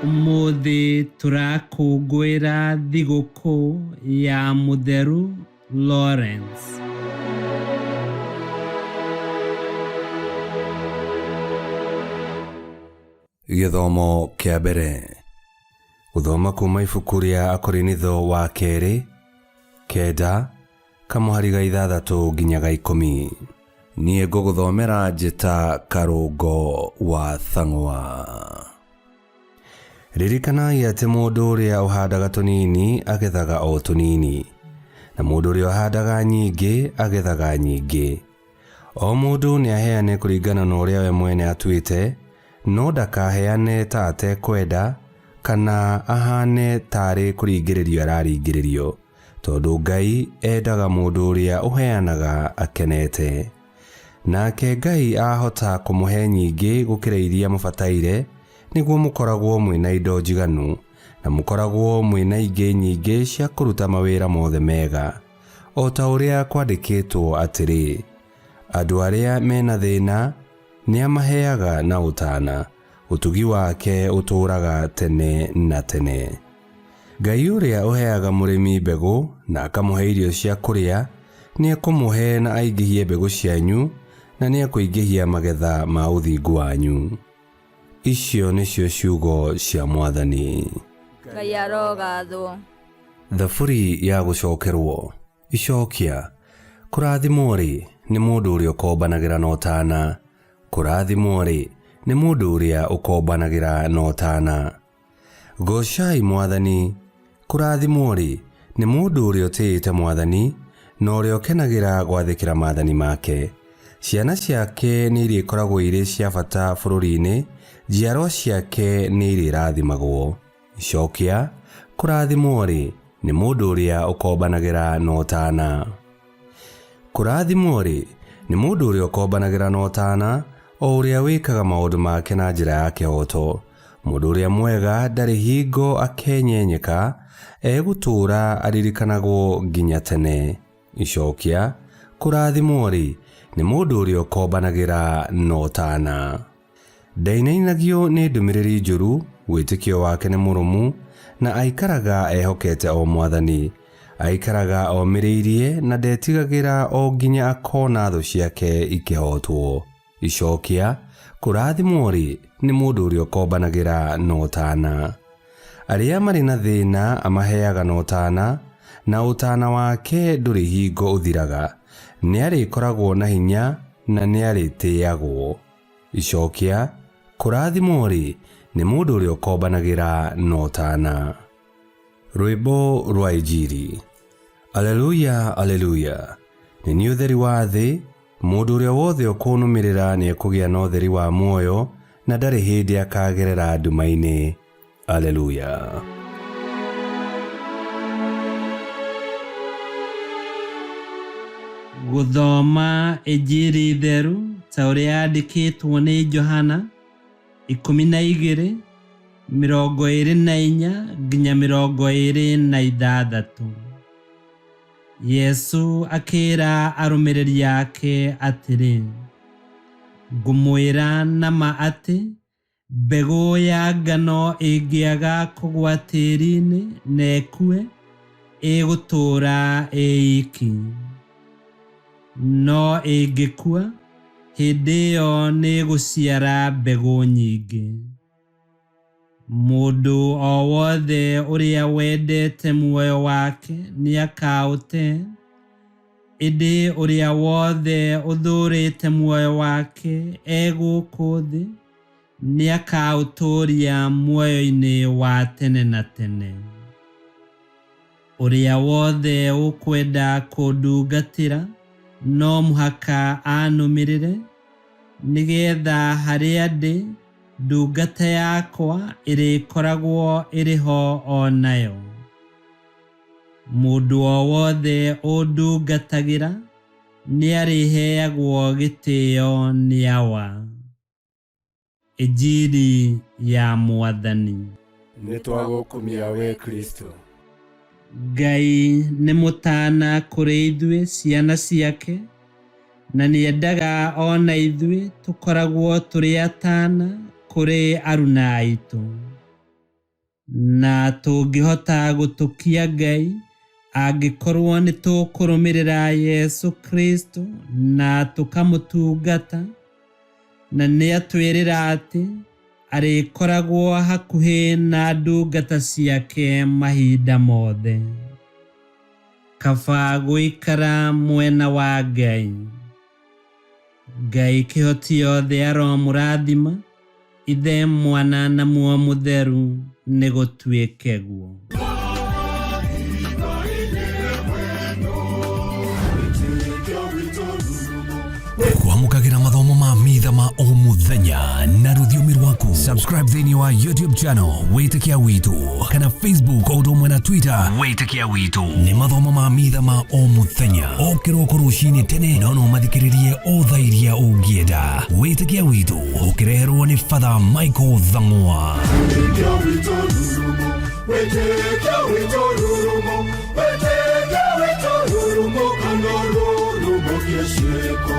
Ũmũthĩ tũrakũngũĩra thigũkũ ya Mũtheru Lawrence. Gĩthomo kĩa mbere. Gũthoma kuma ibuku rĩa Akorinitho wa kerĩ kenda kamũhari ga ithathatũ nginya ga ikũmi. Niĩ ngũgũthomera njĩta Karũngo wa Thang'wa. Ririkanai atĩ mũndũ ũrĩa ũhandaga tũnini agethaga o tũnini, na mũndũ ũrĩa ũhandaga nyingĩ agethaga nyingĩ. O mũndũ nĩaheane kũringana na ũrĩa we mwene atuĩte, no ndakaheane ta atekwenda kana ahaane ta arĩ kũringĩrĩrio araringĩrĩrio, tondũ Ngai endaga mũndũ ũrĩa ũheanaga akenete. Nake Ngai ahota kũmũhe nyingĩ gũkĩra iria mũbataire, nĩguo mũkoragwo mwĩ na indo njiganu, na mũkoragwo mwĩ na ingĩ nyingĩ cia kũruta mawĩra mothe mega. O ta ũrĩa kwandĩkĩtwo atĩrĩ, Andũ arĩa me na thĩna nĩamaheaga na ũtaana, ũtugi wake ũtũũraga tene na tene. Ngai ũrĩa ũheaga mũrĩmi mbegũ na akamũhe irio cia kũrĩa, nĩekũmũhe na aingĩhie mbegũ cianyu, na nĩekũingĩhia magetha ma ũthingu wanyu. Icio nĩcio ciugo cia Mwathani. Ngai arogathwo. Thaburi ya gũcokerwo. Icokia. Kũrathimwo-rĩ, nĩ mũndũ ũrĩa ũkombanagĩra na ũtaana, kũrathimwo-rĩ, nĩ mũndũ ũrĩa ũkombanagĩra na ũtaana. Goocai Mwathani. Kũrathimwo-rĩ, nĩ mũndũ ũrĩa ũtĩĩte Mwathani, na ũrĩa ũkenagĩra gwathĩkĩra maathani make. Ciana ciake nĩirĩkoragwo irĩ cia bata bũrũri-inĩ, njiarwa ciake nĩirĩrathimagwo. Icokia, Kũrathimwo-rĩ, nĩ mũndũ ũrĩa ũkombanagĩra na ũtaana. Kũrathimwo-rĩ, nĩ mũndũ ũrĩa ũkombanagĩra na ũtaana, o ũrĩa wĩkaga maũndũ make na njĩra ya kĩhooto. Mũndũ ũrĩa mwega ndarĩ hingo akenyenyeka, egũtũũra aririkanagwo nginya tene. Icokia, Kũrathimwo-rĩ, nĩ mũndũ ũrĩa ũkombanagĩra na ũtaana. Ndainainagio nĩ ndũmĩrĩri njũru, wĩtĩkio wake nĩ mũrũmu, na aikaraga ehokete o Mwathani. Aikaraga omĩrĩirie na ndetigagĩra o nginya akona thũ ciake ikĩhootwo. Icokia, Kũrathimwo-rĩ, nĩ mũndũ ũrĩa ũkombanagĩra na ũtaana. Arĩa marĩ na thĩna amaheaga na ũtaana, na ũtaana wake ndũrĩ hingo ũthiraga. Nĩarĩkoragwo na hinya na nĩarĩtĩagwo. Icokia, Kũrathimwo-rĩ, nĩ mũndũ ũrĩa ũkombanagĩra na ũtaana. Rwĩmbo rwa Injiri. Aleluya, Aleluya! Nĩ niĩ ũtheri wa thĩ, mũndũ ũrĩa wothe ũkũnũmĩrĩra nĩekũgĩa na ũtheri wa muoyo, na ndarĩ hĩndĩ akagerera nduma-inĩ. Aleluya! Gũthoma Injiri theru ta ũrĩa yandĩkĩtwo nĩ Johana 12 24 nginya 26. Yesu akĩra arũmĩrĩri ake atĩrĩ, Ngũmwĩra na ma atĩ, Mbegũ ya ngano ĩngĩaga kũgwa tĩri-inĩ na ĩkue, ĩgũtũũra ĩ iki. No ĩngĩkua, hĩndĩ ĩyo nĩĩgũciara mbegũ nyingĩ. Mũndũ o wothe ũrĩa wendete muoyo wake nĩakaũte, ĩndĩ ũrĩa wothe ũthũũrĩte muoyo wake e gũkũ thĩ, nĩakaũtũũria muoyo-inĩ wa tene na tene. Ũrĩa wothe ũkwenda kũndungatĩra no mũhaka anũmĩrĩre, nĩgeetha harĩa ndĩ, ndungata yakwa ĩrĩkoragwo ĩrĩ ho o nayo. Mũndũ o wothe ũndungatagĩra nĩarĩheagwo gĩtĩo nĩ Awa. Injiri ya Mwathani. Nĩtwagũkumia wee Kristo. Ngai nĩ mũtaana kũrĩ ithuĩ ciana ciake, na nĩendaga o na ithuĩ tũkoragwo tũrĩ ataana kũrĩ aruna aitũ. Na tũngĩhota gũtũkia Ngai angĩkorwo nĩ tũkũrũmĩrĩra Yesu Kristo na tũkamũtungata, na nĩ atwĩrĩra atĩ arĩkoragwo hakuhĩ na ndungata ciake mahinda mothe. Kaba gũikara mwena wa Ngai. Ngai kĩhoti yothe aromũrathima, Ithe, Mwana na Muoyo Mũtheru, nĩ gũtuĩke guo. Kwamũkagĩra mathomo ma mitha ma o mũthenya na rũthiomi rwaku. Subscribe thĩinĩ wa YouTube channel Wĩtĩkia Witũ kana Facebook o ũndũ ũmwe na Twitter Wĩtĩkia Witũ. Nĩ mathomo ma mitha ma o mũthenya o kĩroko rũcinĩ tene, no no mathikĩrĩrie o thaa iria ũngĩenda. Wĩtĩkia Witũ ũkĩreherwo nĩ Father Michael Thang'wa. Wĩtĩkia witũ rurumo, wĩtĩkia witũ rurumo, wĩtĩkia witũ rurumo, kana rurumo kĩciĩko.